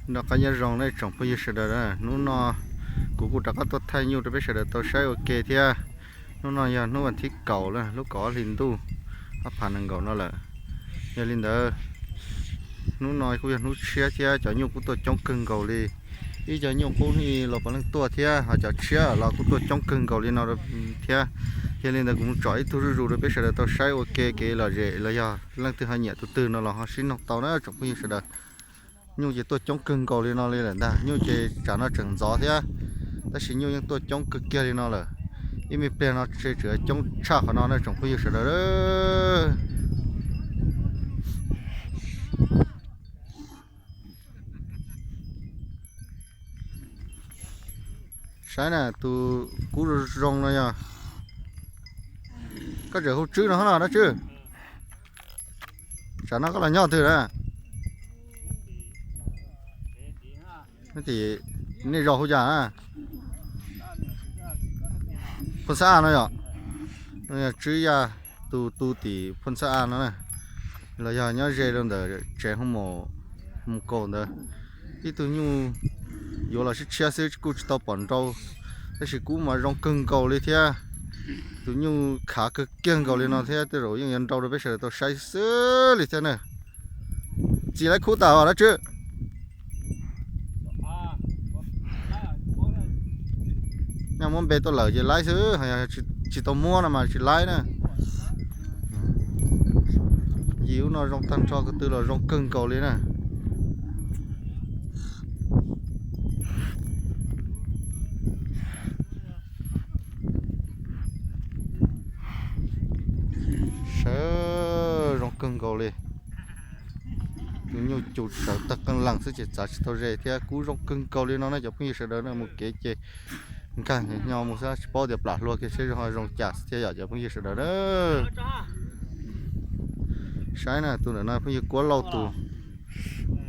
Noj qab nyob zoo nej tsoom phooj ywg sawv daws, hnub no kuv kuj rov qab tuaj thaij nyuj rau peb sawv daws tau saib ua ke thiab. Hnub no yog hnub vas thib kaum lawm, lub kaum ob hlis ntuj ob phav nees nkaum no lawm. Yog li ntawd, hnub no kuj yog hnub tshiab thiab cov nyuj kuj tuaj coob kawg nkaus li. Ib co nyuj qub los puav leej tuaj thiab ho cov tshiab los kuj tuaj coob kawg nkaus li no thiab. Yog li ntawd kuv mus tsom ib tug zuj zus rau peb sawv daws tau saib ua ke kev lom zem los yog leej twg ho nyiam tus twg no los ho sib noog tau na tsoom phooj ywg sawv daws. Nyuj ces tuaj coob kawg nkaus li no li lawm ntag, nyuj ces tsam no tseem ntxov thiab, tab sis nyuj yeej tuaj coob kawg kiag li no lawm. Ib me pliag no tseem coob tshaj qhov no na tsoom phooj ywg sawv daws. Saib na, tus kub zoo zoo no yog, koj tseem hu Tswb no hov no dab Tswb? Tsam no koj los nyob twg na? Nej zos hu cas? Phooj Xab Aj no yom. Tswb Yaj, tus tu tim Phooj Xab Aj no na, los yog nyob ze rau ntawm tsev hoo maum mus kaum ntawd. Ib tug nyuj yuav los sib tshiab xwb kuj tsis tau pom nrau, tab sis kub mas zoo kawg nkaus li thiab. Tus nyuj khav kawg kiag nkaus li no thiab tej zaum yeej yuav nrau rau peb sawv daws tau saib xwb li thiab na. Txiv lawv khub tas dab Tswb? Nyaj muab npe tuaj lawm ces laib xwb, tsis tau muab no mas tsis laib na. Yim ub no zoo tag nrho, ko tw los zoo kawg nkaus li na. Saib zoo kawg nkaus li. Tus nyuj cus tsawv tawg qeej lees xwb ces txav tsis tau ze thiab. Kub zoo kawg nkaus li no na cov phooj ywg sawv daws na, mus kev ces nkag nyo mus xwb tsis paub tias plam hlua kiag seb zoo zoo cas xwb thiab yom cov phooj ywg sawv daws na. Saib na, tus ntawm no phooj ywg Kuab Lauj tus.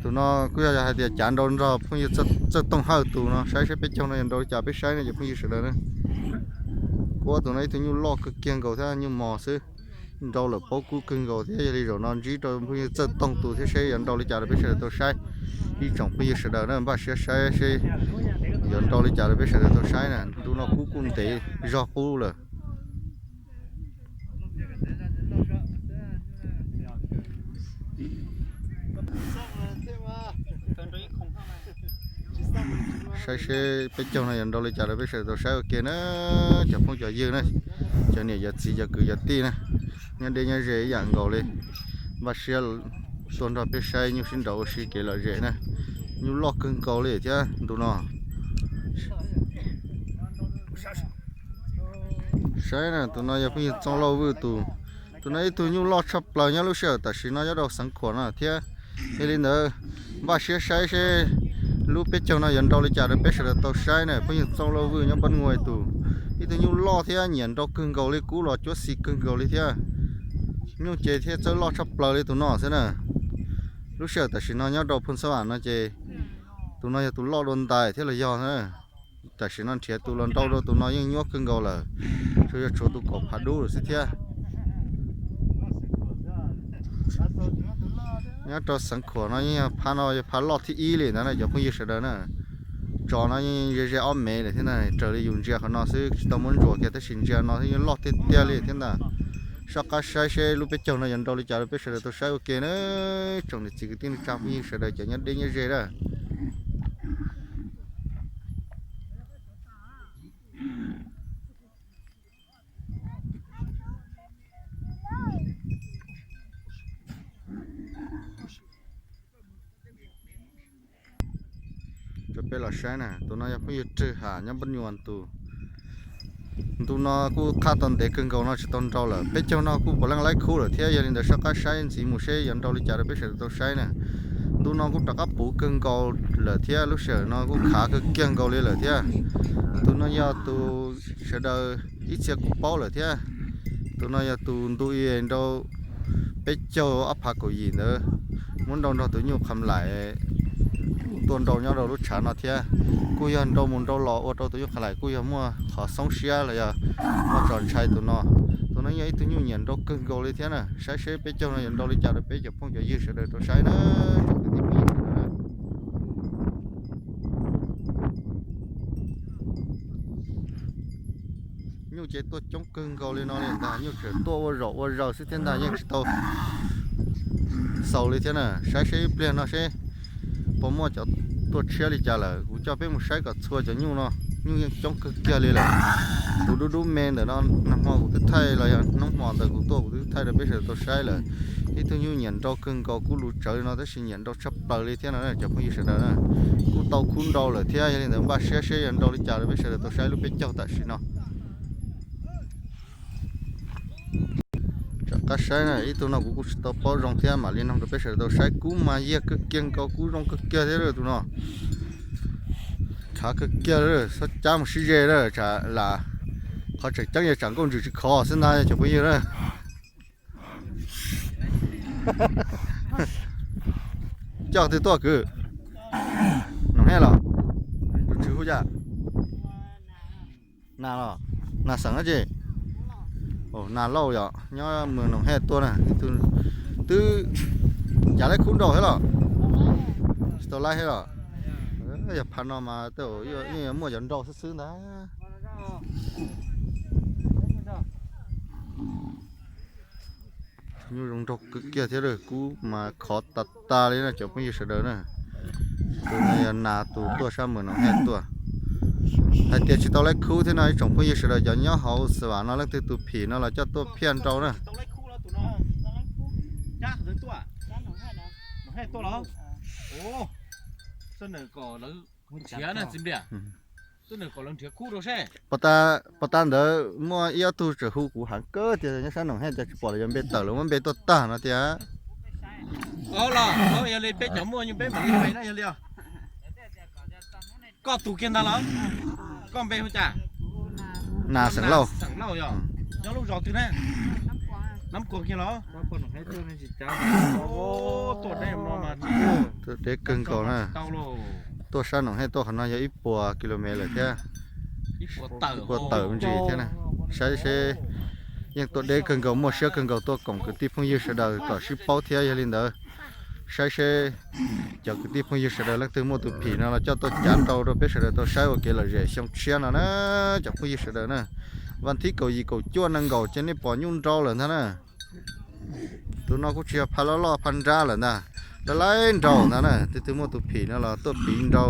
Tus no kuj yog hais tias cav nrau nrog phooj ywg Txawj Tooj Hawj tus no, saib seb peb caug no yuav nrau li cas peb saib na cov phooj ywg sawv daws na. Kuab tus no ib tug nyuj loj kawg kiag nkaus thiab, nyuj mos xwb, nrau lawm paub kub kawg nkaus thiab. Yog li zaum no ntsib rau phooj ywg Txawj Tooj tus thiab seb yuav nrau li cas rau peb sawv daws tau saib. Ib tsoom phooj ywg sawv daws na, npaj siab saib seb yuav nrau li cas rau peb sawv daws tau saib na. Ntu no kub kuj ntev zog qub lawm. Saib seb peb caug no yuav nrau li cas rau peb sawv daws tau saib ua ke na. Cov phooj cov ywg na, cov niam cov txiv cov kwv cov tij na, nyob deb nyob ze ib yam nkaus li, npaj siab tuaj nrog peb saib nyuj sib nraus ua si kev lom zem na. Nyuj loj kawg nkaus li thiab ntu no. Saib na, tus no yog phooj ywg Txooj Lauj Vwj tus. Tus no ib tug nyuj loj tshaj plaws nyob lub sij hawm tam sim no nyob rau Xeev Khuam no thiab. Yog li ntawd, npaj siab saib seb lub peb caug no yuav nrau li cas rau peb sawv daws tau saib na. Phooj ywg Txooj Lauj Vwj nyob Npab Nuj tus, ib tug nyuj loj thiab nyiam nrau kawg nkaus li, kub los cuab xis kawg nkaus li thiab. Nyuj ces thiaj txawj loj tshaj plaws li tus no xwb na. Lub sij hawm tam sim no nyob rau Phooj Xab Vam no ces tus no yog tus loj dua ntais thiab los yog na. Tam sim no nrhiav tus los nrau rau tus no yeej nyuaj kawg nkaus lawm, tsuas yog tshuav tus kaum phav dub lawm xwb thiab. Nyob rau Xeev Khuam no yeej yog phab no yog phab loj thib ib li ntawd na cov phooj ywg sawv daws na. Tso no yeej ze ze ob mev lawm thiab na, raws li yus ntsia qhov no xwb tsis tau muab ntsuas kiag tab sis ntsia no yeej loj tiag tiag li thiab ntag. Soj qab saib seb lub peb caug no yuav nrau li cas rau peb sawv daws tau saib ua ke na. Tsoom niam txiv kwv tij neej tsa phooj ywg sawv daws cov nyob deb nyob ze na. Rau peb los saib na, tus no yog phooj ywg Rwg Ham nyob Npab Nyuas tus. Ntu no kuj qhab tau ntev kawg nkaus no tsis tau nrau lawm, peb caug no kuj puav leej laib khub lawm thiab. Yog li ntawd soj qab saib ntxiv mus seb yuav nrau li cas rau peb sawv daws tau saib na. Ntu no kuj rov qab puv kawg nkaus lawm thiab, lub sij hawm no kuj khav kawg kiag nkaus li lawm thiab. Tus no yog tus sawv daws ib txhia kuj paub lawm thiab. Tus no yog tus ntu i nrau peb caug ob phav kaum yim ntawd, muab nrau nrog tus nyuj qham laim tuaj nrau nyob rau lub tshav no thiab. Kuj yog nrau mus nrau los ua rau tus nyuj qham laim kuj yog muaj qhov xoob siab los yog muaj txoj ntshai tus no. Tus no yog ib tug nyuj nyiam nrau kawg nkaus li thiab na. Saib seb peb caug no yuav nrau li cas rau peb cov phooj cov ywg sawv daws tau saib na. Tsoom kwv tij phooj ywg sawv daws na. Ces tuaj coob kawg nkaus li no li ntag, nyuj tseem tuaj ua zaum ua zaws xwb thiab ntag, yeej tsis tau xaus li thiab na. Saib seb ib pliag no seb puas muaj cov tuaj tshiab li cas lawm. Kuv coj peb mus saib kom txhua cov nyuj no, nyuj yeej coob kawg kiag li lawm. Tus dub dub me ntawm no, nag hmo kuv twb thaij los yog hnub hmo ntawd kuv tuaj kuv twb thaij rau peb sawv daws tau saib lawm. Ib tug nyuj nyiam nrau kawg nkaus, kub lus tsawv no tab sis nyiam nrau tshaj plaws li thiab no cov phooj ywg sawv daws na. Kuj tau khub nrau lawm thiab, yog li ntawd npaj siab seb yuav nrau li cas rau peb sawv daws tau saib lub peb caug tam sim no. Rov qab saib na, ib tug no kuv kuj tsis tau paub zoo thiab, mam li noog rau peb sawv daws tau saib. Kub mas yiag kawg kiag nkaus, kub zoo kawg kiag thiab tus no. Khav kawg kiag, txhob cab mus sib ze lawm, tsam lam, qhov tseem ceeb yog tsam nkauj ntsws tsis khov xwb ntag cov phooj ywg na. Coj twg tuaj kwv? Noom Hej los? Tus tswv hu cas? Nas los? Nas xeem dab tsi? Nas Lauj yom, nyob mus Noom Hej tuaj na. Twb, cas laib khub nrau thiab los? Tsis tau laib thiab los? Yog pha no mas tej zaum yeej yuav muaj cov nrau xwb xwb ntag. Nyuj zoo nraug kawg kiag thiab, kub mas khov tas tas li na cov phooj ywg sawv daws na. Tus no yog nas tus tuaj sab mus Noom Hej tuaj. Hais tias tsis tau laib khub thiab no ib tsoom phooj ywg sawv daws cov nyob hauv Xav Vam no leej twg tus phim no los coj tuaj phiaj nrau na. Pos tas ntawd muaj ib ob tug tseem hu kuv heev kawg tias nyob sab Noom Hej cas tsis pom lawv yuav npe tawm lawv muab npe tuaj tag no tias. Koj tus kiag ntag los? Koj npe hu cas? Nas xeem Lauj. Xeem Lauj yog? Nyob lub zos twg na? Nab Kuas kiag los? Tuaj deb kawg nkaus na. Tuaj sab Noom Hej tuaj qhov no yog ib puas ki lo mev lawm thiab. Ib puas tawm me ntsis thiab na. Saib seb, yeej tuaj deb kawg nkaus, muaj siab kawg nkaus tuaj koom kwv tij phooj ywg sawv daws kom sib paub thiab. Yog li ntawd, saib seb cov kwv tij phooj ywg sawv daws leej twg muaj tus phim no los coj tuaj cav nrau rau peb sawv daws tau saib ua kev lom zem xyoo tshiab no na cov phooj ywg sawv daws na. Vas thib kaum yim kaum cuaj nees nkaum ces nej pom nyuj nrau lawm ntag na. Tus no kuj tsis yog pha loj loj pha nrab lawm ntag, lawv laib nrau ntag na. Twg twg muaj tus phim no los tuaj piv nrau,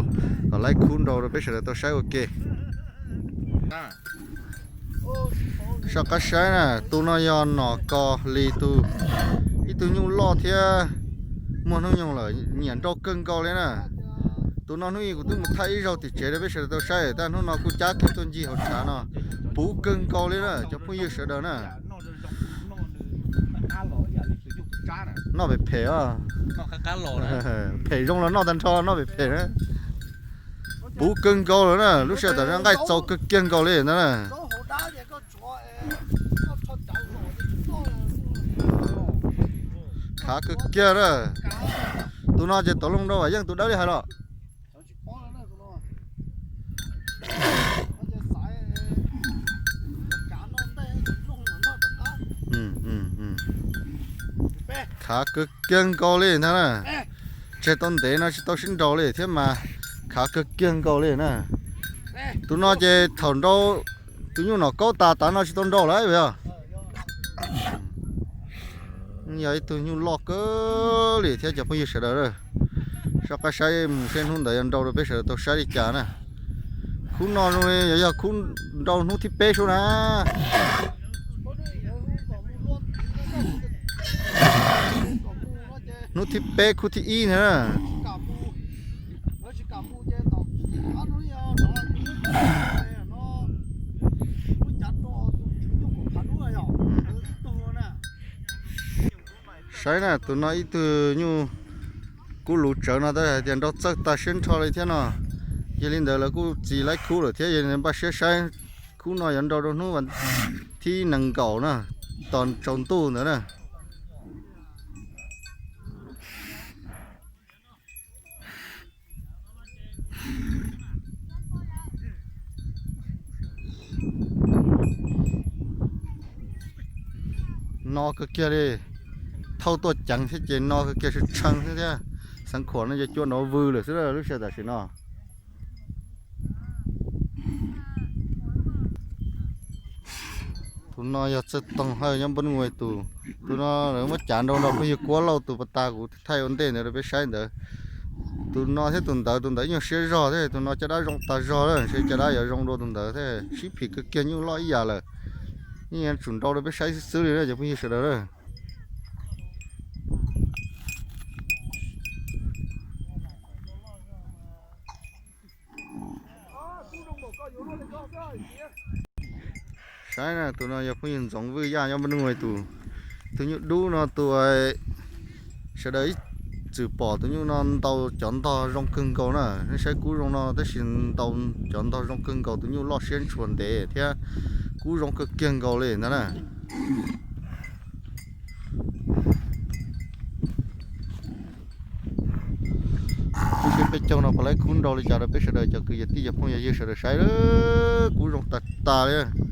los laib khub nrau rau peb sawv daws tau saib ua ke. Soj qab saib na, tus no yog Nom Kos Lis tus, ib tug nyuj loj thiab muaj hnub nyoog lawm, nyiam nrau kawg nkaus li na. Tus no hnub ib kuv twb mus thaij ib zaug tim tsev rau peb sawv daws tau saib, tab hnub no kuj cab kiag tuaj ncig hauv tshav no, puv kawg nkaus li na cov phooj ywg sawv daws na. Noj phem phem, phem zoo los noj tag nrho, noj phem phem na. Puv kawg nkaus lawm na, lub sij hawm tam sim no nqaij txaus kawg kiag nkaus li ntag na. Khav kawg kiag na. Tus no ces tau loo rau Vam Yeej tus dawb li hais los. Khav kawg kiag nkaus li ntag na. Tseg tau ntev no tsis tau sib nraus li thiab mas khav kawg kiag nkaus li na. Tus no ces thaum nrau tus nyuj Nom Kaub tas tav no tsis tau nrau lawm yog. Yog ib tug nyuj loj kawg li thiab cov phooj ywg sawv daws. Soj qab saib mus seb hnub ntawd yuav nrau rau peb sawv daws tau saib li cas na. Khub no zoo li yuav yog khub nrau hnub thib peb sub na. Hnub thib peb khub thib ib na. Saib na, tus no ib tug nyuj kub luv tsawv no tab hais tias nrau txawj tag siab nrho li thiab no. Yog li ntawd lawv kuj txi laib khub lawm thiab, yog li ntawd npaj siab saib khub no yuav nrau rau hnub thib nees nkaum na, tos tsaus ntuj ntawd na. No kawg kiag li, thauj tuaj ceev thiab ces no kawg kiag, tshee tshee xwb thiab. Xeev Khuam no ces cua nrov vwg lawm xwb lub sij hawm tam sim no. Tus no yog Txawj Toog Hawj nyob Npab Nuj tus. Tus no lawv muab cav nrau nrog phooj ywg Kuab Lauj tus pas tas kuv thaij ua ntej ntawd rau peb saib ntawd. Tus no thiab tus ntawd, tus ntawd nyuag siab zog thiab, tus no caj dab zoo tag zog lawm, ntshe caj dab yuav zoo dua tus ntawd thiab, sib phim kawg kiag, nyuj loj ib yam lawm. Yeej yuav tsum nrau rau peb saib xwb xwb li na cov phooj ywg sawv daws na. Saib na, tus no yog phooj ywg Ntxoov Vwj Yaj nyob Npab Nuj tus. Tus nyuj dub no tus sawv daws ib txwm pom tus nyuj no ntaus cov ntog zoo kawg nkaus na. Nej saib kub zoo no tab sis ntaus cov ntog zoo kawg nkaus, tus nyuj loj siab ntshua ntev thiab kub zoo kawg kiag nkaus li ntag na. Peb caug no puas laib kub nrau li cas rau peb sawv daws cov kwv yog tij cov phooj yog ywg sawv daws saib, kub zoo tag tas li.